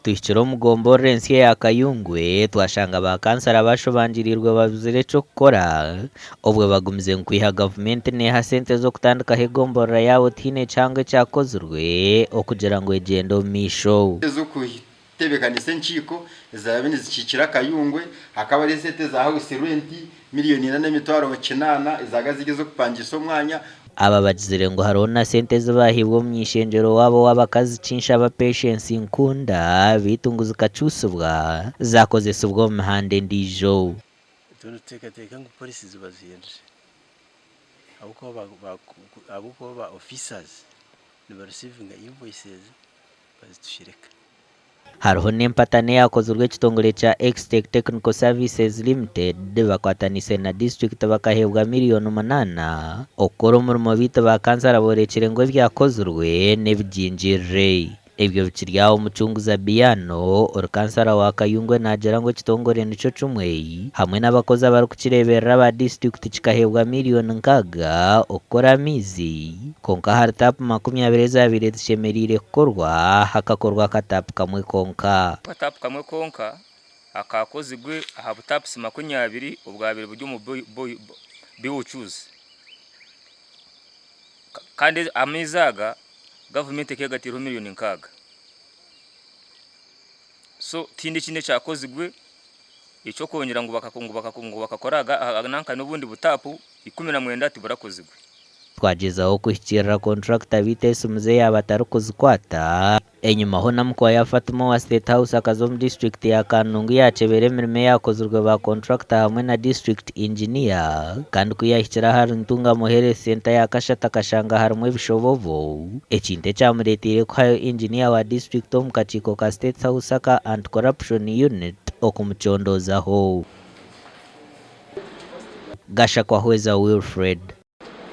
Tuhikire omu gomborora ensya eya Kayungwe twashanga ba kansara bashobangiriirwe babuzire eky'okukora obwe bagumize ngu kwiha gavumenti neeha sente z'okutandikaho egomborora yaabo tihaine kihango ekyakozirwe okugira ngu egyende omu maisho. Ez'okutebeekanisa enkiiko eziraabe nizikiikira Kayungwe, hakaba hariho esente za house rent miriyoni ina n'emitwaro kinaana ezaaga ziri ez'okupangisa omwanya. Aba bagizire ngu hariho na sente ezi baahairwe omuny'eishengyero waabo ow'abakazi Kinshaba Patience Nkunda beitu ngu zikakyusibwa zaakozesibwa omu mihanda endiijo. Itwe nituteekateeka ngu policy bazihindure ahabw'okuba ba officers niba receivinga invoices bazitushereka. Hariho n'empatano eyakozirwe ekitongore kya Extech Technical Services Limited bakwataniise na disiturikiti bakaheebwa miriyoni munaana okukora omurimo beitu ba kansara borekire ngu ebyakozirwe n'ebigingirire. Ebyo bikiri aho Mucunguzi Abiano ori kansara wa Kayungwe naagira ngu ekitongore nikyo kimwe hamwe n'abakozi abarikukireeberera aba disiturikiti kikaheebwa miriyoni nkaaga okukora amaizi. Kwonka ahari taapu 20 ezaabaire zishemereire kukorwa, hakakorwa akataapu kamwe konka. Akataapu kamwe konka akaakozirwe aha butapusi 20 obwabaire buri omu BOQs. Kandi amaizi aga gavumenti ekaba egataireho miriyoni 60. So tihaine ekindi ekyakozirwe eky'okwongyera ngu bakakora nanka n'obundi butaapu 19 tiburakozirwe. Twagyezaho kuhikiirira kontrakita beitu esimu ze yaaba atarikuzikwata. Enyimaho Namukwaya Fatima owa State House akaza omu disiturikiti ya Kanungu yaakyebera emirimo eyaakozirwe ba kontrakita hamwe na disiturikiti inginiya kandi ku yaahikire ahari Ntungamo Health Centre ya kashatu akashanga harimu ebishobobo ekintu ekyamureeteire kuhayo inginiya wa disiturikiti omu kakiiko ka State House aka Anti-Corruption Unit okumucondoozaho. Gashakwa Hweza Wilfred.